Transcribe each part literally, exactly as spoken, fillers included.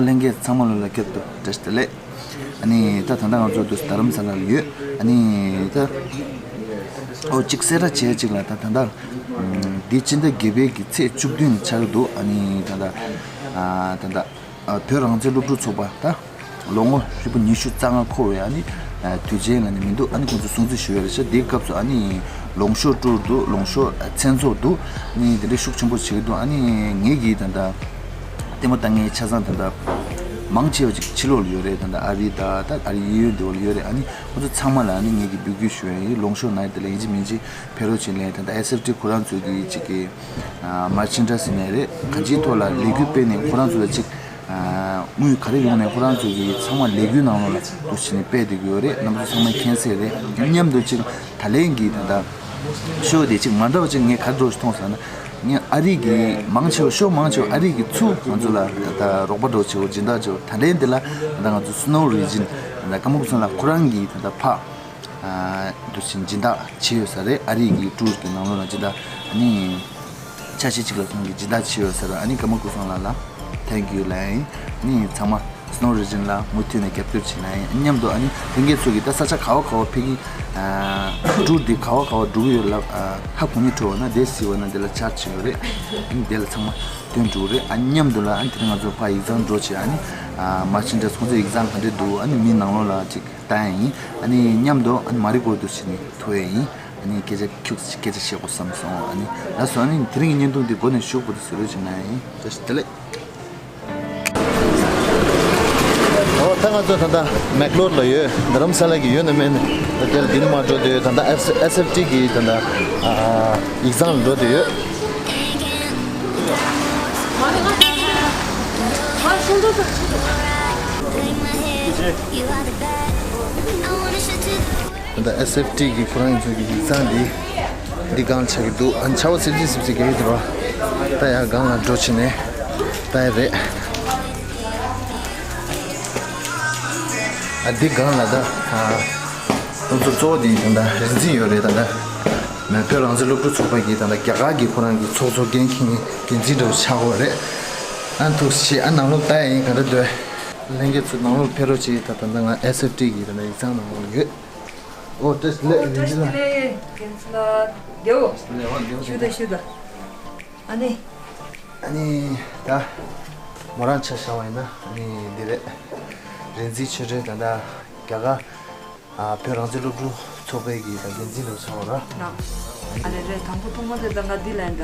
ལྷན་རྒྱས་ཚང་མ་ལོ་ལ་སྐྱབས་འགྲོ་བཀྲ་ཤིས་བདེ་ལེགས། ཨ་ནི་ད་ད་ལྟ་ང་ཚོ་འདུག་རྡ་རམ་ས་ལ་ལ་ཡོད། ཨ་ནི་ད་ཨོ་གཅིག་གསལ་བསྒྲགས་བྱས་གཅིག་ལ་ད་ད་ལྟ་འདི་སྤྱི་ཟླ་བརྒྱད་པའི་གི་ཚེས་བཅུ་བདུན་ཆགས་ཀྱི་འདུག་ཨ་ནི་ད་ད་ད་ད་བོད་རང་བཙན་སློབ་ཕྲུག་ཚོགས་པ་ད། ལོ་ངོ་ཧྲིལ་པོ་ཉི་ཤུ་རྩ་ལྔ་འཁོར་བའི་ཨ་ནི་དུས་ཆེན་ལ་ནི་མི་འདུག་ཨ་ནི་ཁོང་ཚོ་སྲུང་བརྩི་ཞུ་ཡ་རེད་ཤག་དེའི་སྐབས་སུ་ཨ་ནི་ལོངས་ཤོག་སྤྲོད་འདུག་ལོངས་ཤོག་མཚན་ཚོགས་འདུག་ཨ་ནི་དེ་འདྲའི་ཤུགས་ཆེན་པོ་བྱེད་ཀྱི་འདུག་ཨ་ནི་ངེད་ཀྱིས་ད་ལྟ་ལྟད་མོ་ལྟ་མཁན་ཆ་ཚང་ད་ལྟ་མང་ཆེ་བ་ཅིག་ཕྱི་ལོགས་ལ་ཡོད་རེད། ད་ལྟ་ཨ་རི་ད་ད་ཨ་རི་གཡས་གཡོན་དེ་བ་ལ་ཡོད་རེད། ཨ་ནི་ཁོང་ཚོ་ཚང་མ་ལ་ཨ་ནི་ངེད་ཀྱིས་འབོད་སྐུལ་ཞུ་ཡ་ཡིན། ལོངས་ཤོག་ནང་དེ་ལ་ཡིན་གཅིག་མིན་གཅིག་ཕེབས་རོགས་བྱེད་ལན། ད་ལྟ་ཨེས་ཨེཕ་ཊི་ཁོ་རང་ཚོ་གི་ཅིག་གི་མར་ཆེན་ཌ་ཟེར་ནས་རེད། གང་ཅིའི་ཐོག་ལ་ལས་འགུལ་སྤེལ་ནས་ཁོ་རང་ཚོ་ལ་ཅིག་དངུལ་ག་རེ་ཡོང་ནས་ཁོ་རང་ཚོ་གི་ཚང་མ་ལས་འགུལ་ནང་ལོགས་ལ་འདུག་བྱས་ནས་སྤེལ་བསྡད་ཀྱི་ཡོད་རེད། རྣམ་པ་ཚོ་ཚང་མས་མཁྱེན་གསལ་རེད། མཉམ་དུ་ཅིག་ད་ལན་གྱི་ད་ལྟ་ཤོ་དེ་ཅིག་མ་འདྲ་བ་ཅིག་ངས་ག་རེ་འདྲ་ཞིག་མཐོང་སོང་ན། ངས་ཨ་རི་གི་མང་ཆེ་བ་ཤོ་མང་ཆེ་བ་ཨ་རི་གི་ཚུར་ང་ཚོ་ལ་ད་ལྟ་རོགས་པ་འདྲ་བྱེད་དགོས་སྦྱིན་བདག་བྱེད་དགོས། ད་ལན་འདི་ལ་ད་ལྟ་ང་ཚོ་སི་ནོ་རི་ཇིན་ད་ལྟ་ཀ་མ་ཀུ་སོང་ལ་ཁོ་རང་གི་ད་ལྟ་ཕ་འདུག་བྱས་སྦྱིན་བདག་བྱས་ཡོད་ས་རེད། ཨ་རི་གི་ཊུར་གི་ནང་ལོགས་ལ་སྦྱིན་བདག་ཨ་ནི། འཆར་གཞི་གཅིག་ལ་ཁོང་གིས་སྦྱིན་བདག་བྱས་ཡོད་ཟེར་བ། ཨ་ནི་ཀརྨ་སྐུ་བཟང་ལགས་ལ་ཐེང་ཀིའུ་ལབ་ཡིན། ཨ་ནི་ཚང་མ་སི་ནོ་རི་ཇིན་ལ་མུ་མཐུད་ནས་རྒྱབ་སྐྱོར་བྱེད་ན་ཡིན། མཉམ་དུ་ཨ་ནི་ལྷན་རྒྱས་ཚོ་གིས་ད་ས་ཆ་ག་བ་ག་བ་ཕེབས་ཀྱི། ཊུར་འདི་ག་བ་ག་བ་འགྲོ་གི་ཡོད་ལབ། ཧ་གོ་མཁན་འཕྲོད་པ་ན་དེ་གཟིགས་པ་ན་དེ་ལ་ཆར་ཆེ་ཡོད་རེད། ཨ་ནི་དེ་ལ་ཚང་མ་སྟོན་འགྲོ་གི་རེད། ཨ་ནི་མཉམ་དུ་ལ་ཨ་ནི་དེ་རིང་ང་ཚོ་ཕར་ཡིག་ཚང་འགྲོ་བྱས། ཨ་ནི་མར་ཆེན་ཌ་ཁོང་ཚོའི་ཡིག་ཚང་ག་འདྲས་འདུག་ཨ་ནི་མི་ནང་ལོགས་ལ་ཅིག་ལྟ་ཡ་ཡིན། ཨ་ནི་མཉམ་དུ་ཨ་ནི་མ་རི་ཀོ་དུ་ཕྱིན་ནས་ཐུག་ཡ་ཡིན། ཨ་ནི་སྐད་ཆ་ཁྱུག་སྐད་ཆ་བཤད་དགོས་བསམ་སོང་། ཨ་ནི་ལགས་སོ། ཨ་ནི་དེ་རིང་གི་བརྙན་ཐུང་འདི་འགོ་ནས་མཇུག་བར་དུ་གཟིགས་རོགས་བྱེད་ན་ཡིན། བཀྲ་ཤིས་བདེ་ལེགས། འོ་ད་ང་ཚོ་ད་ལྟ་མེག་ལོར་ལ་ཡོད། རྡ་རམ་ས་ལ་གི་ཡོད་ན་མེད་ན་ད་དེ་ལ་འདི་ནས་མར་འགྲོ་བསྡད་ཡོད། ད་ལྟ་ཨེས་ཨེས་ཨེཕ་ཊི་གི་ད་ལྟ་ཨ་ཡིག་ཚང་ལ་འགྲོ་བསྡད་ཡོད། ད་ལྟ་ཨེས་ཨེཕ་ཊི་གི་ཁོ་རང་ཚོ་གི་ཡིག་ཚང་འདི་འདི་སྒང་ཆགས་ཀྱི་འདུག་ཨ་ནི་ཆར་པ་སིབ་སིབ་སིབ་སིབ་རྒྱག་གི་འདུག་ད་ཡར་སྒང་ལ་འགྲོ་བྱས་ནས་ལྟ་ཡ་རེད། ཨ་འདི་སྒང་ལ་ད་ཨ་ཁོང་ཚོ་གཙོ་བོ་འདི་ད་ལྟ་རིག་འཛིན་ཡོད་རེད། ད་ལྟ་མེ་བོད་རང་བཙན་སློབ་ཕྲུག་ཚོགས་པ་གི་ད་ལྟ་རྒྱ་གར་གྱི་ཁོ་རང་གི་ཚོགས་གཙོ་འགན་འཁྱེར་མཁན་འགན་འཛིན་འདྲ་བོ་ཆགས་ཀྱི་ཡོད་རེད། ཨ་ཐུགས་རྗེ་ཆེ། ཨ་ནང་ལོགས་ལྟ་ཡ་ཡིན། ག་འདྲ་འདུག་ལྷན་རྒྱས་ཚོ་ནང་ལོགས་ཕེབས་རོགས་བྱེད། ད་ད་ལྟ་ང་ཨེས་ཨེཕ་ཊི་གི་ད་ལྟ་ཡིག་ཚང་ནང་ལོགས་ཡོད། ཨོ་བཀྲ་ཤིས་བདེ་ལེགས། ཨོ་བཀྲ་ཤིས་བདེ་ལེགས། རྒན་ལགས་བདེ་པོ། བདེ་པོ་བདེ་པོ། ཞུ་དང་ཞུ་དང་། ཨ་ནི། ཨ་ནི་ད་མོ་རང་ཆ་བཞག་པ་ཡིན་ན་ཨ་ནི་འདི་རེད། རིག་འཛིན་ཆོས་སྒྲོན། ད་ལྟ་རྒྱ་གར་ཨ་བོད་རང་བཙན་སློབ་ཕྲུག་ཚོགས་པའི་གི་ད་འགན་འཛིན་འདྲ་བོ་ཆགས་པ་ར། ཨ་རེད་རེད། དང་པོ་ཐོག་མ་དེ་ད་ང་འདི་ལན་ད།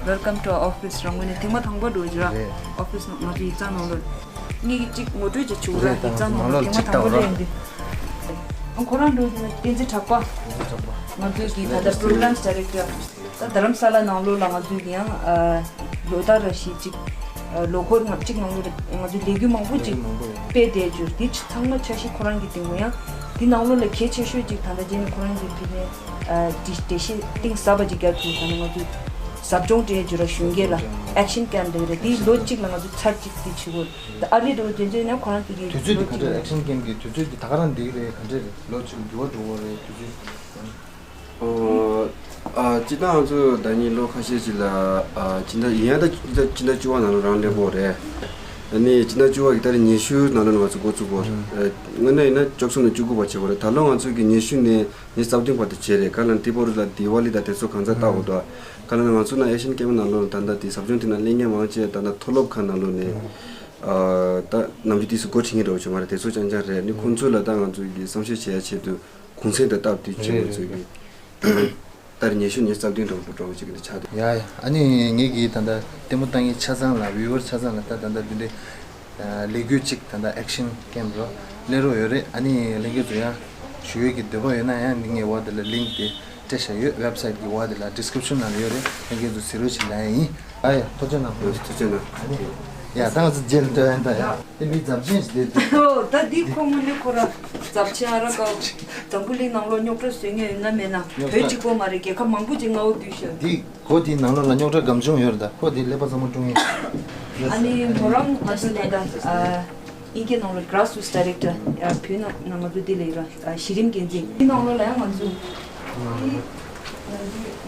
Welcome to our office རང་ངོས་ནས་ཐེངས་མ་དང་པོ་འགྲོ་རྒྱུ་ར། རེད། ཨོ་ཕིས་ནང་ང་ཚོ་ཡིག་ཚང་ནང་ལོགས་ངེད་ཀྱིས་གཅིག་ངོ་སྤྲོད་ཅིག་བྱེད་དགོས་ར། རེད། ད་ཡིག་ཚང་ནང་ལོགས་ནང་ལོགས་ཐེངས་མ་ཅིག་དང་པོ་ལྟ་རེད་འདི། ཨ་ཁོ་རང་འགྲོ་རྒྱུ་ན་བསྟན་འཛིན་གྲགས་པ། བསྟན་འཛིན་གྲགས་པ། ང་ཚོའི་གི་ད་ལྟ་པྲོ་གྷི་རམ་ཌའི་རེག་ཊར། ད་རྡ་རམ་ས་ལ་ནང་ལོགས་ལ་ང་ཚོའི་གི་ཡང་ཨ་ལོ་ལྟར་ར་ཞིག་ཅིག་ཨ་ལོ་འཁོར་ལྔ་བཅུ་ནང་ལོགས་ལ་ང་ཚོའི་ལས་འགུལ་མང་པོ་ཅིག་ལས་འགུལ་མང་པོ་ཡོད། སྤེལ་བསྡད་རྒྱུ་འདི་ཚང་མ་འཆར་གཞི་ཁོ་རང་གི་སྟེང་དུ། ཡང་འདི་ནང་ལོགས་ལ་གལ་ཆེ་ཤོས་ཅིག་ད་ལྟ་རྗེས་ནས་ཁོ་རང་གི་ཕི་ནས་ཨ་འགྲེལ་བཤད་གཏིང་ཟབ་པ་ཅིག་རྒྱག་ཐུབ། ད་ནི་ང་ཚོའི་ཟབ་སྦྱོང་སྤྲད་རྒྱུ་ར། གཞོན་སྐྱེས་ལ་ཨེག་ཤན་ཀེམ་འདྲ་རེད། འདི་ལོ་གཅིག་ལ་ང་ཚོ་ཚར་གཅིག་འདི་བྱེད་དགོས། ད་ཨ་རི་འགྲོ་རྒྱུ་ནས་ཁོ་རང་ཚོ་གི་དུས་ཚོད་འདི་ལོ་ག་འདྲ་གཅིག་རེད། ཨེག་ཤན་ཀེམ་གི་དུས་ཚོད་འདི་ད་ག་རང་འདི་རེད། ག་འདྲ་རེད། ལོ་གཅིག་འགྱུར་བ་འགྲོ་གི་རེད། དུས་ཚོད། ཨོ། ཨ་སྤྱིར་བཏང་ང་ཚོ་ཟླ་ཉིན་ལོ་ཁ་ཤས་ཅིག་ལ་ཨ་སྤྱི་ཟླ་ཡིན་ཡང་ད་སྤྱི་ཟླ་སྤྱི་ཟླ་བཅུ་པ་ནང་ལོགས་རང་སླེབས་ཀྱི་ཡོད་རེད། ཨ་ནི་སྤྱི་ཟླ་བཅུ་པ་གི་ཏ་རིག་ཉི་ཤུ་ནང་ལོགས་ནས་ང་ཚོ་འགོ་བཙུགས་ཀྱི་ཡོད་རེད། དངོས་གནས་ཡིན་ན་བཅུ་གསུམ་ནས་བཅུ་དགུ་བར་བྱེད་ཀྱི་ཡོད་རེད། ད་ལོ་ང་ཚོ་གི་ཉི་ཤུ་ནས་ཉི་ཤུ་རྩ་བདུན་བར་དུ་བྱས་རེད། ག་ལ་དེ་བར་ལ་དི་ཝ་ལི་དང་དེ་ཚོ་གང་ཚ་བཏགས་ཡོད་དོ། ག་ལ་ང་ཚོ་ནང་ཨེ་ཤན་ཀེམ་ནང་ལོགས་ད་ལྟ་དེ་ཟབ་སྦྱོང་དེ་ནང་སླེབས་མཁན་མང་ཆེ་ད་ལྟ་མཐོ་སློབ་ཁག་ནང་ལོགས་ནས་ཨ་ད་ནམ་རྒྱུན་དུས་སུ་འགོ་ཁྲིད་མཁན་འདྲ་བོ་ཅིག་མ་རེད། དེ་ཚོ་རྐྱང་རྐྱང་རེད། ཨ་ནི་ཁོང་ཚོ་ལ་ད་ང་ཚོ་གི་བསམ་ཤེས་བྱེད་ཡ་ཆེད་དུ། གུང་སེང་དང་སྟབས་བདེ་ཆེན་པོ་ཚོས་ཀྱི་ཏ་རིག་ཉི་ཤུ་ཉི་ཤུ་རྩ་བདུན་འགྲོ་འགྲོ་བ་ཅིག་གི་ཆགས་འདུག་ཡ་ཡ། ཨ་ནི་ངེད་ཀྱིས་ད་ལྟ་ལྟད་མོ་ལྟ་མཁན་ཆ་ཚང་ལ་བིའུ་ཝར་ཆ་ཚང་ལ་ད་ད་ལྟ་འདི་འདྲའི་ལས་འགུལ་ཅིག་ད་ལྟ་ཨེག་ཤན་ཀེམ་རོ་སླེབས་རོགས་ཡོད་རེད། ཨ་ནི་ལྷན་རྒྱས་ཚོ་ཡང་ཞུ་ཡས་ཀྱི་འདོད་པ་ཡོད་ན་ཡང་འདི་ངའི་འོག་དེ་ལ་ལིང་ཀི་དེ་སྤྲད་བཞག་ཡོད། ཝེབ་སའིཊ་གི་འོག་དེ་ལ་ཌི་སི་ཀི་རིབ་ཤན་ནང་ལ་ཡོད་རེད། ལྷན་རྒྱས་ཚོ་གཟིགས་རོགས་ཅིག་ལབ་ཡ་ཡིན། ཨ་ཡ། ཐུགས་རྗེ་གནང་། ཐུགས་རྗེ་གནང་། ཨ་ནི་ཡ་ད་ང་ཚོ་རྗེས་ལ་ལྟོས་ཡ་ཡིན། ད་ཡ། ཨེ་མི་ཛབ་ཆེན་ཞིག་རེད་འདུག་ཨོ་ད་འདི་ཁོ་དངོས་གནས་ཁོ་ར་ཛབ་ཆེན་ཨ་ར་ཀའོ། འཛམ་བུ་གླིང་ནང་ལོགས་རྙོག་དྲ་བཟོ་མཁན་ཡོད་ན་མེད་ན། རྙོག་དྲ། བོད་གཅིག་པོ་མ་རེད། རྒྱལ་ཁབ་མང་པོ་ཅིག་མངའ་འོག་བསྡུས་ཤག་འདི་གོ་འདིའི་ནང་ལོགས་ལ་རྙོག་དྲ་གང་བྱུང་ཡོད་རེད། ད་ཁོ་འདི་ཀླད་པ་ཚང་མ་ཀྲུང་ཡིན། ཨ་ནི་མོ་རང་ང་ཚོ་ད་ལྟ་ཨ་དབྱིན་སྐད་ནང་ལོགས་གྷ་ར་སི་རུ་ཊི་ཌའི་རེག་ཊར། ཨ་བོད་ནང་ང་ཚོ་འདི་ལ་ཡོད་ར། ཨ་གཞི་རིམ་འགན་འཛིན་འདི་ནང་ལོགས་ལ་ཡང་ང་ཚོ་ང་ཚོ་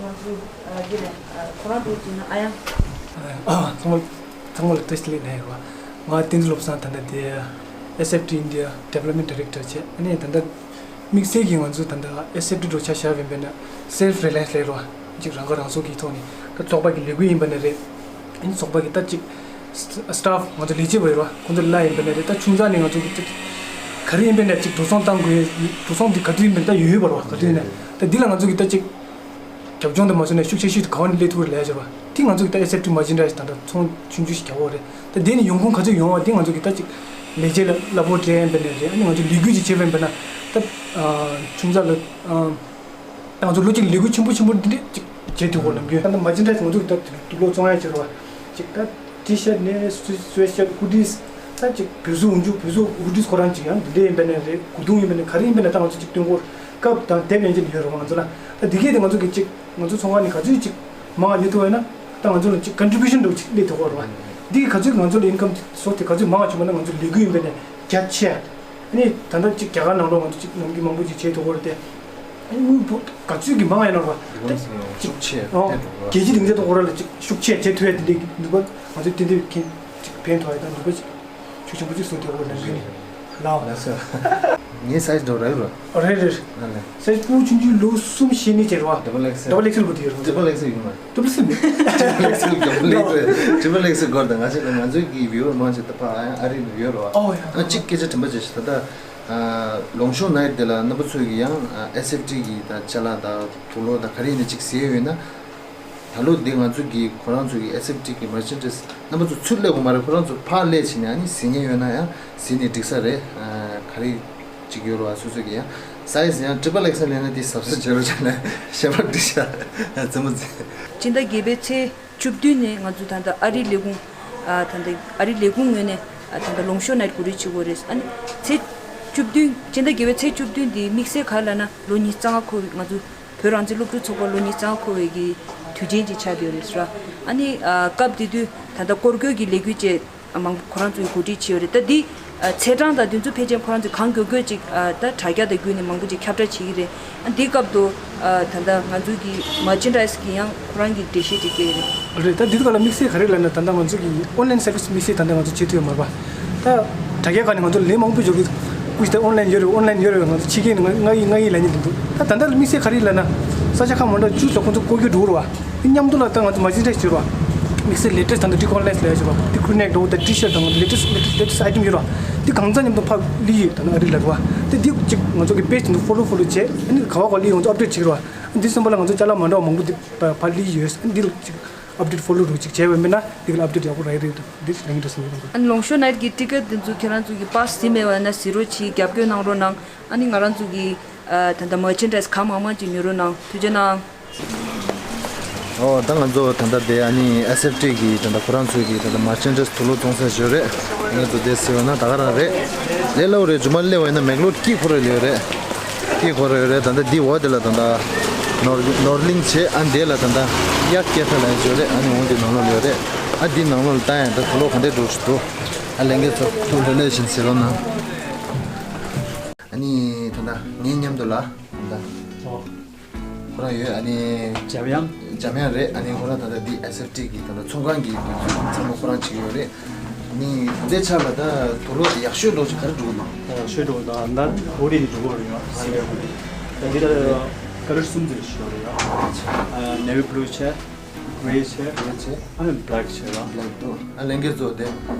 ང་ཚོ་ཨ་འདི་ལ་ཨ་ཁོ་རང་འགྲོ་གི་ན། ཨ་ཡང་། ཨ་ཚང་མ་ཚང་མ་ལ་བཀྲ་ཤིས་བདེ་ལེགས་ལབ་ཡོད་པ། ང་བསྟན་འཛིན་བློ་བཟང་། ད་ལྟ་དེ་S F T India Development Director བྱས། ཨ་ནི་ད་ལྟ་དམིགས་བསལ་གྱི་ང་ཚོ་ད་ལྟ་S F T འགྲོ་ཆ་བཞག་པ་ཡིན་པ་ན་self reliance ལབ་རོ། ཅིག་རང་ཁ་རང་གསོ་གི་ཐོག་ནས། ད་ཚོགས་པ་གི་ལས་འགུལ་ཡིན་པ་ན་རེད། ཨ་ནི་ཚོགས་པ་གི་ད་ཅིག་staff ང་ཚོ་ལས་བྱེད་པ་ཡོད་རོ། ཁོང་ཚོ་ལ་ཡིན་པ་ན་རེད། ད་ཆུང་ཙག་ནས་ང་ཚོ་གི་ད་ག་རེ་ཡིན་པ་ན་ཅིག་འགྲོ་སོང་བཏང་དགོས། འགྲོ་སོང་འདི་ག་དུས་ཡིན་པ་ན་ད་ཡོད་ཡོད་པ་རོ། ག་དུས་ཡིན་ན་ད་འདི་ལ་ང་ཚོ་གི་ད་ཅིག་རྒྱབ་ལྗོངས་དེ་མ་བཟོས་ན་ཤུགས་ཆེ་ཤོས་དེ་ག་བ་ནས་སླེབས་ཐུབ་རེད་ལབ་ཡ་ཅིག་རེད་བ། དེ་ང་ཚོ་གི་ད་S F T merchandise ད་ལྟ་ཚོང་ཆུང་ཆུང་ཞིག་རྒྱག་དགོས་རེད། ད་དེ་ནི་ཡོང་ཁུངས་ག་ཚོད་ཡོང་བ་དེ་ང་ཚོ་གི་ད་ཅིག་ལས་བྱེད་ལ་གླ་ཕོགས་སྤྲད་ཡིན་པ་ན་རེད། ཨ་ནི་ང་ཚོ་ལས་འགུལ་ཅིག་བྱེད་པ་ཡིན་པ་ན་ད་ཨ་ཆུང་ཙག་ལ་ཨ་ད་ང་ཚོ་ལོ་གཅིག་ལས་འགུལ་ཆེན་པོ་ཆེན་པོ་འདི་འདྲས་ཅིག་བྱེད་ཐུབ་དགོས་ནམ་རྒྱུན། ད་ད་merchandise ང་ཚོ་གི་ད་དུག་ལོག་བཙོང་ཡ་ཅིག་རེད་བ། ཅིག་ད་T-shirt ནས་sweatshirt, hoodies ད་ཅིག་བོད་གཟུགས་འོག་འཇུག་བོད་གཟུགས་hoodies ཁོ་རང་ཅིག་ཡང་འདི་འདྲས་ཡིན་པ་ན་རེད། གོས་ཐུང་ཡིན་པ་ན་ག་རེ་ཡིན་པ་ན་ད་ང་ཚོ་ཅིག་སྟོན་དགོས་སྐབས་དང་དེབ་ཡན་ཆད་ཡོད་རེད་བ་ང་ཚོ་ལ། ད་འདི་གས་དེ་ང་ཚོ་གི་ཅིག་ང་ཚོ་ཚོང་ཁང་ནས་ག་ཚོད་ཅིག་མང་བ་ཉོ་ཐུབ་པ་ཡིན་ན་ད་ང་ཚོ་ལ་ཅིག་contribution འདྲ་བོ་ཅིག་སླེབས་ཐུབ་ཀྱི་རེད་བ། འདི་གི་ག་ཚོད་ང་ཚོ་ལ་income source དེ་ག་ཚོད་མང་བ་བྱུང་བ་ན་ང་ཚོ་ལས་འགུལ་ཡིན་པ་ན་རྒྱ་ཆེ། ཨ་ནི་ད་ལྟ་ཅིག་རྒྱ་གར་ནང་ལོགས་ང་ཚོ་ཅིག་ནམ་རྒྱུན་མང་པོ་ཅིག་བྱེད་ཐུབ་ཀྱི་རེད་དེ། ཨ་ནི་དངུལ་ཕོགས་ག་ཚོད་ཀྱི་མང་ཡིན་ན་རེད་བ། ཤུགས་ཆེ་ཨོ་ཐེབས་འགྲོ་བ། རྒྱལ་སྤྱི་སྡིངས་ཆ་ཐོག་ཁོ་རང་ལ་ཅིག་ཤུགས་ཆེ་བྱེད་ཐུབ་ཡ་དེ་འདྲའི་ནུས་པ་ང་ཚོས་ཏན་ཏན་མཁྱེན་ཅིག་ཕན་ཐོགས་ཡ་དང་ནུས་པ་ཅིག་ཤུགས་ཆེན་པོ་ཅིག་བཟོ་ཐུབ་ཀྱི་རེད་ནམ་རྒྱུན་ནས་ལའོ། ལགས་སོ། ངའི་size འགྲོ་རག་རོ། ཨོ་རེད་རེད། ཨ་ལས། size སྤུ་ཆུང་ཆུང་ལོ་གསུམ་བཞི་ནས་བྱེད་རོ། double X L། double X L པོ་དེ་རོ། triple X L ཡོད་མ། triple X L། triple X L triple X L སྐོར་དང་ང་ཚོ་ང་ཚོའི་གི་viewer མང་ཆེ་ད་ཕ་ཨ་རི་ལ་ཡོད་རོ། ཨོ་ཡ། ཨ་གཅིག་སྐད་ཆ་དྲན་པ་བྱས་ཤིག་ད་ལྟ་ལོང་ཤོ་night དེ་ལ་རྣམ་པ་ཚོས་གི་ཡང་S F T གི་ད་ཅ་ལག་ད་དུག་ལོག་ད་ག་རེ་ཡིན་ན་གཅིག་ཟས་ཡོད་ན། ད་ལོ་འདི་ང་ཚོ་གི་ཁོ་རང་ཚོ་གི་S F T གི་merchandise རྣམ་པ་ཚོ་ཚུར་སླེབས་དགོས་མ་རེད། ཁོ་རང་ཚོ་ཕར་སླེབས་བྱས་ནས་ཨ་ནི་ཟིན་ཉེན་ཡོད་ན་ཡང་ཟིན་ནས་འགྲིག་ས་རེད། ཨ་ག་རེ་ཅིག་ཡོད་རེད་བ། སོ་སོ་གི་ཡང་size ཡང་triple X L ལེན་ན་དེ་གཟབ་གཟབ་བྱེད་རོགས་བྱས་ན་ཞེ་པར་འགྲིག་ཤག་རྩེད་མོ་རྩེ། སྤྱི་ཟླ་བརྒྱད་པའི་ཚེས་བཅུ་བདུན་ནས་ང་ཚོ་ད་ལྟ་ཨ་རིའི་ལས་ཁུངས་ཨ་ད་ལྟ་ཨ་རིའི་ལས་ཁུངས་ངོས་ནས་ཨ་ད་ལྟ་ལོང་ཤོ་night གོ་སྒྲིག་བྱེད་དགོས་རེད། ཨ་ནི་ཚེས་བཅུ་བདུན་སྤྱི་ཟླ་བརྒྱད་པའི་ཚེས་བཅུ་བདུན་འདི་དམིགས་བསལ་ག་རེ་ལབ་ན་ལོ་ཉི་ཤུ་རྩ་ལྔ་འཁོར་བའི་ང་ཚོ་བོད་རང་བཙན་སློབ་ཕྲུག་ཚོགས་པ་ལོ་ཉི་ཤུ་རྩ་ལྔ་འཁོར་བའི་གི་དུས་ཆེན་ཅིག་ཆགས་བསྡད་ཡོད་རེད་ཟེར། ཨ་ནི་ཨ་སྐབས་དེ་དུས་ད་ལྟ་སྐོར་སྐྱོད་ཀྱི་ལས་འགུལ་བཅས་མང་པོ་ཁོ་རང་ཚོས་གོ་སྒྲིག་བྱས་ཡོད་རེད། ད་འདི་ཨ་ཚེས་གྲངས་དང་དེ་ཚོ་ཕལ་ཆེར་ཁོ་རང་ཚོས་གང་མགྱོགས་མགྱོགས་ཅིག་ཨ་ད་དྲ་རྒྱ་དང་བརྒྱུད་ནས་མང་པོ་ཅིག་ཁྱབ་བསྒྲགས་བྱེད་ཀྱི་རེད། ཨ་འདི་སྐབས་དུ་ཨ་ད་ལྟ་ང་ཚོ་གི་merchandise གི་ཡང་ཁོ་རང་གི་འགྲེལ་བཤད་ཅིག་སྐྱེལ་གྱི་རེད། རེད། ད་འདི་དུས་སྐབས་ལ་དམིགས་བསལ་ག་རེ་ལབ་ན་ད་ལྟ་ང་ཚོ་གི་online service དམིགས་བསལ་ད་ལྟ་ང་ཚོ་བྱེད་ཐུབ་ཡོད་མ་རེད་པ། ད་དྲ་རྒྱ་སྒང་ནས་ང་ཚོ་ལན་མང་པོ་འབྱོར་གི་སྐུ་ཞིག་ད་online ཡོད་རེད། online ཡོད་རེད། ང་ཚོ་ཕྱི་རྒྱལ་ནས་ང་ང་ཡི་ང་ཡི་ལན་ཉན་དུ་འདུག་ད་ད་ལྟ་དམིགས་བསལ་ག་རེ་ལབ་ན་ས་ཆ་ཁག་མང་དྲགས་ཇུས་ལ་ཁོང་ཚོ་བསྐོར་རྒྱུ་འགྲོ་རེད་པ། མཉམ་དུ་ལ་ད་ང་ཚོ་merchandise ཅིག་ཡོད་རེད་པ། དམིགས་བསལ་latest ད་ལྟ་deco online ལབ་ཡ་ཅིག་ཡོད་རེད་པ། འདི་crew neck འདྲ་བོ་ད་T-shirt དང་latest latest latest item ཡོད་རེད་པ། འདི་གང་ཚང་མཉམ་དུ་ཕབ་ལི་ཡོད་ད་ནི་ཨ་རི་ལ་རེད་པ། དེ་འདི་གཅིག་ང་ཚོ་གི་page དེ་ཚོ་follow follow བྱས། ཨ་ནི་ག་བ་ག་ལི་ང་ཚོ་update བྱེད་ཀྱི་རེད་པ། འདི་གསུམ་པ་ལ་ང་ཚོ་ཅ་ལག་མ་འདྲ་བ་མང་པོ་འདི་ཕབ་ལི་ཡོད། ཨ་ནི་འདི་ལ་གཅིག་update follow འདྲ་བོ་གཅིག་བྱས་པ་མིན་ན་འདི་ག་ལ་update ཡག་པོ་རག་གི་རེད། འདི་ལ་ངེས་འདྲ་སེམས་ཡོད་རེད། ཨ་ནི་ལོང་ཤོ་night གི་ticket དེ་ཚོ་ཁྱེད་རང་ཚོ་གི་pass ཟིན་མེད་པ་ན་གཟིགས་རོགས་གྱིས། རྒྱབ་སྐྱོར་གནང་རོགས་གནང་། ཨ་ནི་ང་རང་ཚོ་གི་ཨ་ད་ལྟ་merchandise གང་མང་མང་ཅིག་ཉོ་རོགས་གནང་། ཐུགས་རྗེ་གནང་། ཨོ་ད་ང་ཚོ་ད་ལྟ་དེ་ཨ་ནི་S F T གི་ད་ལྟ་ཁོ་རང་ཚོའི་གི་ད་ལྟ་merchandise དུག་ལོག་བཙོང་ས་ཞིག་རེད། ང་ཚོ་དེ་ཟེར་བ་ན་ད་ག་རང་རེད། ལས་སླ་པོ་རེད། རྗེས་མ་སླེབས་པ་ཡིན་ན་མེག་ལོར་དཀྱིལ་ཁོ་ར་ལ་ཡོད་རེད། དཀྱིལ་ཁོ་ར་ཡོད་རེད། ད་ལྟ་འདི་འོག་དེ་ལ་ད་ལྟ་ནོར་ནོར་གླིང་བྱས། ཨ་འདི་ལ་ད་ལྟ་ཡག་སྐྱེ་ས་ལ་ཡོད་རེད། ཨ་ནི་འོང་དེ་ནང་ལོགས་ལ་ཡོད་རེད། ཨ་འདི་ནང་ལོགས་ལ་ལྟ་ཡང་ད་དུག་ལོག་ག་འདྲས་འགྲོ་ཞིག་འདུག་ཨ་ལས་འགན་ཚོ་ཐུགས་ལྷོད་ལྷོད་བཞིན་ཟེར་རོགས་གནང་། ཨ་ནི་ད་ལྟ་ངའི་མཉམ་དུ་ལ་ད་ལྟ་ཨོ། ཁོ་རང་ཡོད། ཨ་ནི་འཇམ་དབྱངས། འཇམ་དབྱངས་རེད། ཨ་ནི་ཁོ་རང་ད་ལྟ་འདི་S F T གི་ད་ལྟ་ཚོང་ཁང་གི་ཚང་མ་ཁོ་རང་བྱེད་ཀྱི་ཡོད་རེད། ཨ་ནི་ད་ལྟའི་ཆར་ལ་ད་དུག་ལོག་དེ་ཡག་ཤོས་འདྲ་བོ་ཅིག་ག་རེ་འགྲོ་གི་འདུག་ཡག་ཤོས་འདྲ་བོ་ད་ད་ཧུ་ཌི་འདི་འགྲོ་གི་ཡོད་རེད་ཡ། སི་ལི་ཝར་ཧུ་ཌི་ད་འདི་ད་ཀ་ལར་གསུམ་ཙམ་ཞིག་ཡོད་རེད་ཡ། ཨ་navy blue བྱས། གྷེ་རེ་བྱས། གྷེ་རེ་བྱས། ཨ་ནི་བྷེ་ལེག་བྱས་ལ། བྷེ་ལེག་འདུག་ཨ་ལས་འགན་གཙོ་བོ་དེ་ད་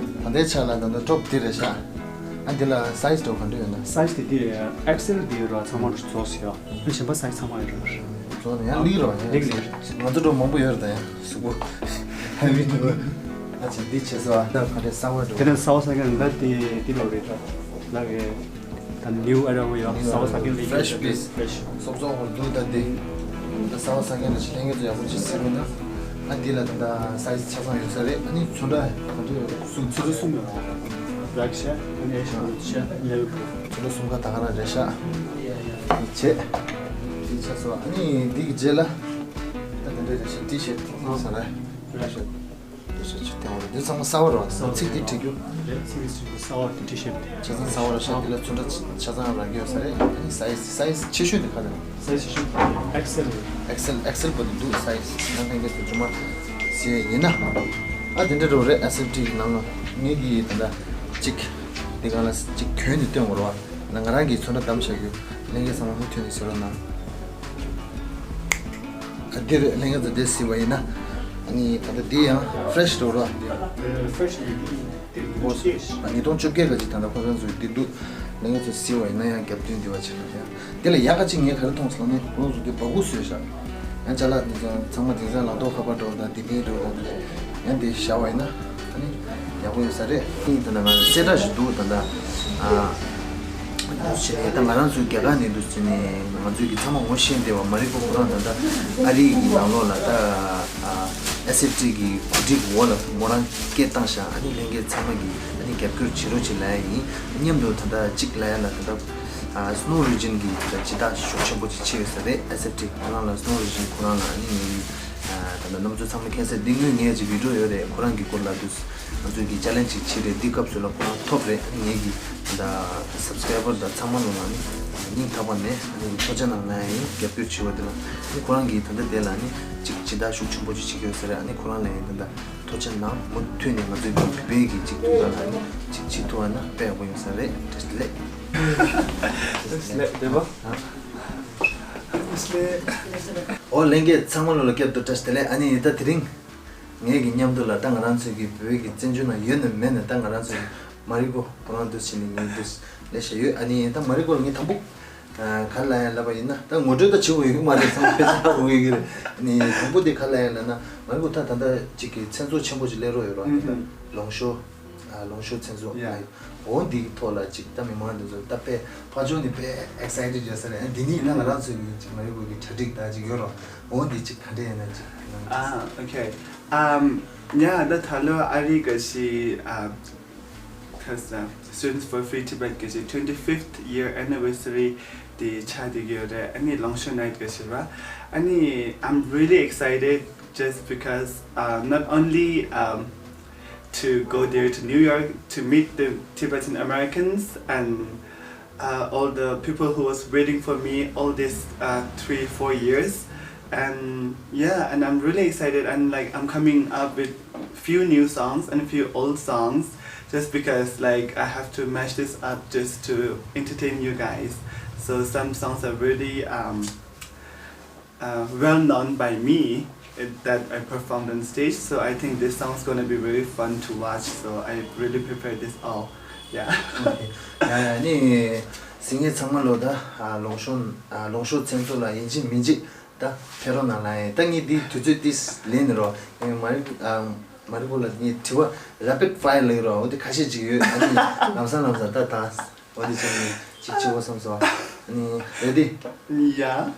ལྟའི་ཆ་ལ་ད་ལྟ་ཊོབ་འདི་རེད་ཤག་ཨ་འདི་ལ་སའི་ཛི་འདྲ་བོ་ག་འདྲ་ཡོད་ན། སའི་ཛི་དེ་འདི་རེད། ཨེག་སི་ཨེལ་འདི་ཡོད་ར། ཚང་མ་རུ་རྫོགས་སོང་ཡ། ཨ་གཞན་པ་སའི་ཛི་ཚང་མ་ཡོད་ར། རྫོགས་ནས་ཡང་ལིག་རོ། ལིག་ལིག་ང་ཚོ་འདྲ་བོ་མང་པོ་ཡོད་རེད་ད། ཡང་གཟུགས་པོ་ཧ་མི་འདུག་ཨ་ཅེ་འདི་བྱས་སོ། ཨ་ད་ག་འདྲ་གསར་པ་འདྲ་བོ། དེ་ནས་གསར་པ་ཟ་མཁན་ད་དེ་འདི་ལོ་རེད་ད། ལ་གེ་ད་new arrival ཡ། གསར་པ་ཟ་མཁན་ལ་fresh piece། fresh། སོབ་སོབ་འོ་འདུག་ད་འདི་ད་གསར་པ་ཟ་མཁན་ལ་ཆེད་ལས་འགན་ཚོ་ཡག་པོ་ཅིག་ཟེར་རོགས་གནང་། ཨ་འདི་ལ་ད་ད་སའི་ཛི་ཆ་ཚང་ཡོད་ས་རེད། ཨ་ནི་ཚོན་ཁྲ་ག་འདྲ་ཡོད་རེད། གསུམ། ཚོན་ཁྲ་གསུམ་ཡོད་རེད། black ཤ། ཨ་ནི་ash blue ཤ། navy blue། ཚོན་ཁྲ་གསུམ་ཀ་ད་ག་རང་རེད་ཤག་ཡ་ཡ། འདི་བྱས། འདི་ཆ་ཚང་། ཨ་ནི་འདི་གི་རྗེས་ལ་ད་དེ་འདྲ་རེད་ཤག T-shirt ཟེར་རེད། T-shirt། T-shirt ཆུ་ཐེངས་འོ་རེད། འདི་ཚང་མ་གསར་པ་རེད་བ། ཚིག་འདི་བྲིས་རྒྱུ། རེད། ཚིག་འདི་བྲིས་རྒྱུ་གསར་པ་དེ་T-shirt། ཆ་ཚང་གསར་པ་རེད་ཤག་འདི་ལ་ཚོན་ཁྲ་ཆ་ཚང་རག་གི་ཡོད་ས་རེད། ཨ་ནི་སའི་ཛི། སའི་ཛི་ཆེ་ཤོས་དེ་ག་རེ་རེད། སའི་ཛི་ཆེ་ཤོས་དེ་ཨེག་སི་ཨེལ་རེད། ཨེག་སི་ཨེལ། ཨེག་སི་ཨེལ་པོ་དེ་འདུག་སའི་ཛི་ནང་ལྷན་རྒྱས་ཚོ་རྗེས་མ་ཟེར་ཡིན་ན། ཨ་དེ་འདྲ་འདྲ་བོ་རེད། ཨེས་ཨེཕ་ཊི་གི་ནང་ལ་ངེད་ཀྱི་ད་ལྟ་ གཅིག་དེ་ག་ལ་གཅིག་གྱོན་ནས་སྟོན་དགོས་རེད་བ། ན་ང་རང་གིས་ཚོན་ཁྲ་བདམས་བཞག་ཡོད། ལྷན་རྒྱས་ཚང་མ་མུ་མཐུད་ནས་གཟིགས་རོགས་གནང་། ཨ་འདིར་ལྷན་རྒྱས་ཚོ་འདིར་གཟིགས་པ་ཡིན་ན། ཨ་ནི་ད་ལྟ་འདི་ཡང་ཕེ་རེ་ཤི་འགྲོ་རེད་བ། ཕེ་རེ་ཤི་འདི་འདུག་ཨ་ཉིས་སྟོང་བཅོ་བརྒྱད་ག་ཅིག་ད་ལྟ་ཁོ་རང་ཚོའི་འདི་འདུག་ལྷན་རྒྱས་ཚོ་གཟིགས་པ་ཡིན་ན་ཡང་རྒྱབ་མདུན་འདི་བ་བྱས་ན་ཡང་། དེ་ལ་ཡག་ག་ཅིག་ངས་ག་རེ་མཐོང་སོང་ལབ་ན་ཁོང་ཚོ་དེ་སྦ་ཁུག་བཟོས་ཤག་ཡང་ཅ་ལག་དེ་ཚོ་ཚང་མ་དེང་སང་ལག་ཐོགས་ཁ་པར་འགྲོ་དང་དེ་མིན་འགྲོ་དང་དེ་ཡང་དེ་བཞག་པ་ཡིན་ན་ཨ་ནི་ཡག་པོ་ཡོད་ས་རེད། ཨ་ནི་ད་ལྟ་ང་གསལ་བསྒྲགས་ཤིག་འདུག་ད་ལྟ་ཨ་འདུག་བྱས་ནས་ད་ང་རང་ཚོའི་རྒྱ་གར་ནས་འདུག་བྱས་ནས་ང་ཚོའི་གི་ཚང་མ་ངོ་ཤེས་བསྡད་པ་མ་རི་ཀོ་ཁོ་རང་ད་ལྟ་ཨ་རི་གི་ནང་ལོགས་ལ་ད་ཨ་ཨེས་ཨེཕ་ཊི་གི་གོ་སྒྲིག་འོག་ལ་མོ་རང་སྐད་བཏང་ཤག་ཨ་ནི་ལྷན་རྒྱས་ཚང་མ་གི་ཨ་ནི་རྒྱབ་སྐྱོར་བྱེད་རོགས་བྱེད་ལབ་ཡ་ཡིན། མཉམ་དུ་ད་ལྟ་གཅིག་ལབ་ཡ་ལ་ད་ལྟ། ཨ་སི་ནོ་རི་ཇན་གྱི་ད་སྦྱིན་བདག་ཤུགས་ཆེན་པོ་ཅིག་བྱས་ཡོད་ས་རེད། ཨེས་ཨེཕ་ཊི་ཁོ་རང་ལ་སི་ནོ་རི་ཇན་ཁོ་རང་ལ་ཨ་ནི་ངའི་ཨ་ད་ལྟ་རྣམ་ཚོ་ཚང་མ་མཁྱེན་གསལ་འདི་སྔོན་ངས་ཅིག་བི་ཌི་ཡོ་ཡོད་རེད། ཁོ་རང་གི་སྐོར་ལ་དུས་ང་ཚོའི་གི་ཅ་ལེན་ཅིག་བྱས་རེད། འདི་སྐབས་སུ་ལ་ཁོ་རང་ཐོབ་རེད། ཨ་ནི་ངས་གི་ད་སབ་སི་ཀ་རའི་བར་དང་ཚང་མ་ལོ་ལ་ནི་སྙིང་ཐག་པ་ནས་ཨ་ནི་ཐུགས་རྗེ་གནང་ལབ་ཡ་ཡིན། རྒྱབ་སྐྱོར་བྱས་པ་འདི་ལ་ཨ་ནི་ཁོ་རང་གིས་ད་ལྟ་དེ་ལ་ནི་ཅིག་སྦྱིན་བདག་ཤུགས་ཆེན་པོ་ཅིག་བྱེད་ཀྱི་ཡོད་ས་རེད། ཨ་ནི་ཁོ་རང་ལ་ཡིན་ད་ལྟ། ཐུགས་རྗེ་གནང་། མུ་མཐུད་ནས་ང་ཚོའི་བོད་པའི་གི་གཅིག་ཐུག་ད་ལ་ནི་གཅིག་བྱེད་ཐུབ་པ་ན་དཔེ་ཡག་པོ་ཡོང་ས་རེད། བཀྲ་ཤིས་བདེ་ལེགས། བཀྲ་ཤིས་བདེ་ལེགས་བདེ་པོ། ཨ་བཀྲ་ཤིས་བདེ་ལེགས། འོ་ལྷན་རྒྱས་ཚང་མ་ལོ་ལ་བསྐྱར་དུ་བཀྲ་ཤིས་བདེ་ལེགས། ཨ་ནི་ད་དེ་རིང་ངེད་ཀྱི་མཉམ་དུ་ལ་ད་ང་རང་ཚོའི་གི་བོད་ཀྱི་བཙན་བྱོལ་ནང་ཡོད་ནི་མེད་ནི་ད་ང་རང་ཚོའི་མ་རི་ཀོ་ཁོ་རང་འདུག་བྱས་ནས་ངས་འདུག་ལས་བྱས་ཡོད། ཨ་ནི་ད་མ་རི་ཀོ་ལ་ངས་དང་པོ། ཨ་ག་ལ་ཡ་ལབ་པ་ཡིན་ན་ད་ངོ་སྤྲོད་ད་བྱེད་དགོས་ཡོད་ཀྱི་མ་རེད། ཚང་མ་ཕལ་ཆེར་ཧ་གོ་གི་རེད། ནི་དང་པོ་དེ་ག་ལ་ཡ་ལབ་ན་མ་རི་ཀོ་ད་ད་ལྟ་ཅིག་གི་མཚན་ཚོགས་ཆེན་པོ་ཅིག་སླེབས་རོགས་ཡོད་རོགས་ཨ་ནི་ད་ལོངས་ཤོག་ཨ་ལོངས་ཤོག་མཚན་ཚོགས་ཡ་ཨ་འོ་འདི་གི་ཐོག་ལ་ཅིག་ད་མི་མང་འདི་ཚོ་ད་དཔེ་ཕར་ཕྱོགས་ནས་དཔེ་ཨེག་སའི་ཊེཌ་ཡོད་ས་རེད། ཨ་འདི་ནི་ཡིན་ན་ང་རང་ཚོའི་གི་ཅིག་མ་རི་ཀོ་གི་གྲ་སྒྲིག་ད་ཅིག་ཡོད་རོགས། འོ་འདི་ཅིག་ག་འདྲ་ཡིན་ན་ཅིག་ནང་ཅིག Ah, okay. Um, yeah, ད་ད་ལོ་ཨ་རི་ག་ཞིག་ཨ། Because uh, Students for Free Tibet གི་twenty-fifth year anniversary དེ་ཆགས་བསྡད་ཀྱི་ཡོད་རེད། ཨ་ནི་Longshore Night གི་ཞེས་པ། ཨ་ནི་I'm really excited just because uh, not only um, to go there to New York to meet the Tibetan Americans and uh, all the people who was waiting for me all these uh, three, four years. And yeah, and I'm really excited and like I'm coming up with few new songs and a few old songs just because like I have to mash this up just to entertain you guys. So some songs are really um, uh, well known by me uh, that I performed on stage. So I think this song is gonna be very fun to watch. So I really prepared this all. Yeah. Okay. ཡ་ཡ་ནི་སེང་གེ་ཚང་མ་ལོ་ད་ལོངས་ཤོག་ལོངས་ཤོག་མཚན་ཚོགས་ལ་ཡིན་གཅིག་མིན་གཅིག་ད་ཕེབས་རོགས་གནང་ལ་ཡིན། ད་ངས་འདི་དུས་ཚོད་ཏིས་ལེན་ནི་རོགས་ངས་མ་རི་མ་རི་ཀོ་ལ་ངས་དྲི་བ་rapid fire ལེན་རོགས། འོ་དེ་ཁ་ཤས་ཅིག་ཡོད། ཨ་ནི་ལམ་སང་ལམ་སང་ད་ད་འོ་དེ་ཆ་ནི་ཅིག་བྱེད་དགོས་བསམ་སོང་། ཨ་ནི་ready? Yeah.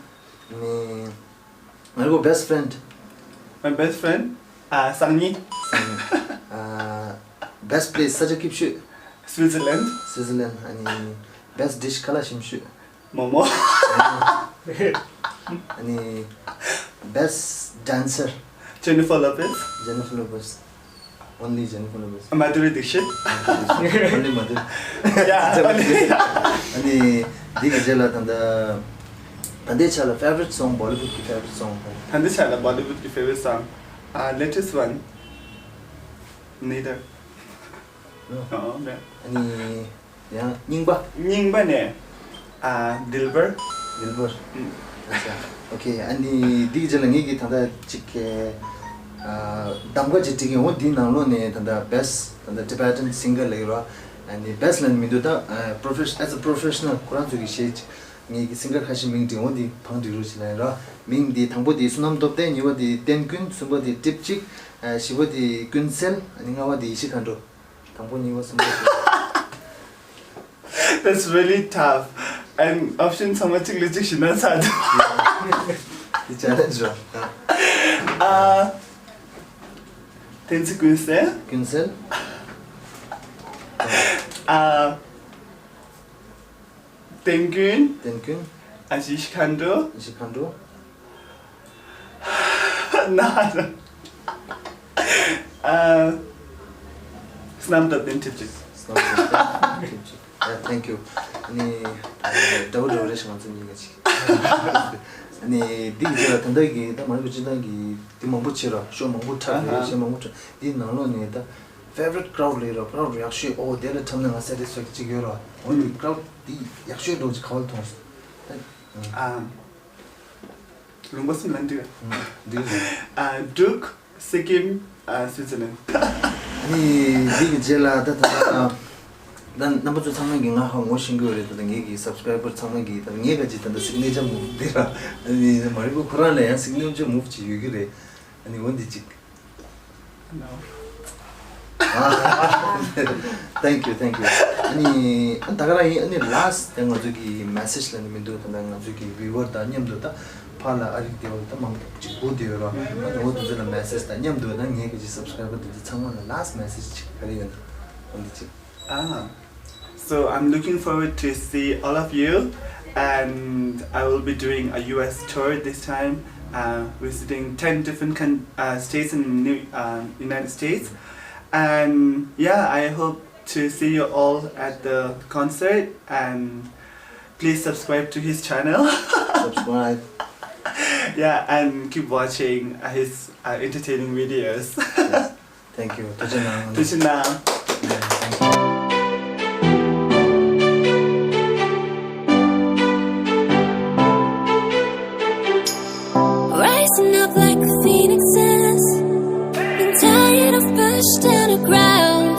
ནི་ང་རང་གི་best friend. My best friend. ཨ་སང་ཉིན། སང་ཉིན། ཨ་best place ས་ཆ་སྐྱིད་ཤོས། Switzerland. Switzerland. ཨ་ནི་best dish ཁ་ལག་ཞིམ་ཤོས། མོག་མོག་ཨ་ནི་best dancer. Jennifer Lopez. Jennifer Lopez. Only Jennifer Lopez. Madhuri Dixit. Only Madhuri. Yeah, only. ཨ་ནི་འདི་གི་རྗེས་ལ་ད་ལྟ་ད་ལྟའི་ཆ་ལ་favorite song, Bollywood གི་favorite song. ད་ལྟའི་ཆ་ལ་Bollywood གི་favorite song. Uh, latest one. Neither. No. Oh, okay. ཨ་ནི་ཡང་རྙིང་པ། རྙིང་པ་ནས། ཨ། Dilbar. Dilbar. ཨུམ། ཨ་ཅག Okay. ཨ་ནི་འདི་གི་རྗེས་ལ་ངེད་ཀྱིས་ད་ལྟ་ཅིག་གི་ཨ། གདམ་ག་ཅིག་བསྒྲིགས་ཡོང་། འོ་འདིའི་ནང་ལོགས་ནས་ད་ལྟ་best ད་ལྟ་Tibetan singer ལབ་ཀྱི་རོ། ཨ་ནི་best ལབ་ནི་མི་འདུག་ད་ཨ། profession as a professional ཁོ་རང་ཚོ་གི་གཞས་ངེད་ཀྱི་singer ཁ་ཤས་མིང་བྲིས། འོ་འདི་བང་བསྒྲིགས་རོགས་བྱེད་ལབ་ཡིན་རོ། མིང་འདི་དང་པོ་འདི་བསོད་ནམས་སྟོབས་ལྡན། གཉིས་པ་འདི་བསྟན་ཀུན། གསུམ་པ་འདི་ཀྲིབ་ཅིག་ཨ། བཞི་པ་འདི་ཀུན་གསལ། ཨ་ནི་ལྔ་པ་འདི་ཡེ་ཤེས་མཁའ་འགྲོ། དང་པོ་གཉིས་པ་གསུམ་པ་བཞི། That's really tough. And option ཚང་མ་གཅིག་ལས་གཅིག་ཞིག་ན་ཚར་འདུག་འདི་challenge ར། ཨ། བསྟན་འཛིན་ཀུན་གསལ། ཀུན་གསལ། ཨ། བསྟན་ཀུན། བསྟན་ཀུན། ཨ། ཡེ་ཤེས་མཁའ་འགྲོ། ཡེ་ཤེས་མཁའ་འགྲོ། ན། ཨ། བསོད་ནམས་སྟོབས་ལྡན་ཀྲིབ་ཅིག་བསོད་ནམས་སྟོབས་ལྡན་ཀྲིབ་ཅིག Yeah, thank you. ཨ་ནི་འདྲ་བོ་འདྲ་བོ་རེད་ཤག་ང་ཚོ་གཉིས་ཀ་ཅིག་ཨ་ནི་འདི་གི་རྗེས་ལ་ད་ལྟ་གི་ད་མ་རིག་པ་སྤྱི་བཏང་གི་འདི་མང་པོ་བྱས་ར། ཤོ་མང་པོ་འཁྲབ་རེད། ཨ་ཧ། གཞས་མང་པོ་འཁྲབ། འདིའི་ནང་ལོགས་ནས་ད། favorite crowd ལས་ར་crowd ཡག་ཤོས། ཨོ་དེ་ལ་འཁྲབ་ན་ང་satisfaction གཅིག་ཡོད་ར། འོ་དེ་crowd དེ་ཡག་ཤོས་འདྲ་བོ་ཅིག་ག་བ་ལ་མཐོང་སོང་། ཨ། ལུང་པ་གསུམ་ལ་འདུས། འདུས། ཨ། འབྲུག་སི་ཀིམ། ཨ། སུའི་ཙི་ལན། ཨ་ནི་འདི་གི་རྗེས་ལ་ད་ད་ད་ད་རྣམ་པ་ཚོ་ཚང་མས་ཀྱི་ང་ཧ་ངོ་ཤེས་ཀྱི་ཡོད་རེད། ད་ད་ངེད་ཀྱི་subscriber ཚང་མས་ཀྱི་ད་ངེད་ཀྱི་ད་ད་signature move འདི་ར། ཨ་ནི་མ་རི་ཀོ་ཁོ་རང་ལ་ཡང་signature move ཅིག་ཡོད་ཀྱི་རེད། ཨ་ནི་འོ་འདི་ཅིག Thank you, thank you. ཨ་ནི་ཨ་ད་ག་རང་ཡིན། ཨ་ནི་last དེ་ང་ཚོ་གི་message ལ་ནི་མི་འདུག་ད་ང་ཚོ་གི་viewer དང་མཉམ་དུ་ད་ཕར་ལ་ཨ་རིག་དེ་བ་ད་མང་པོ་ཅིག་སྒུག་བསྡད་ཡོད་ར། ཨ་ནི་འོ་དེ་ཚོ་ལ་message དང་མཉམ་དུ་ད་ངའི་གི་subscriber དེ་ཚོ་ཚང་མ་ལ་last message ཅིག་ག་རེ་ཡོད་ན་འོ་འདི་ཅིག Ah, so I'm looking forward to see all of you, and I will be doing a U S tour this time, uh, visiting ten different con- uh, states in New- uh, United States. And yeah, I hope to see you all at the concert, and please subscribe to his channel. Subscribe. Yeah, and keep watching uh, his uh, entertaining videos. Yes. Thank you. ཐུགས་རྗེ་གནང་། ཐུགས་རྗེ་གནང་། Yeah, thank you. Rising up like a phoenix, been tired of pushed underground.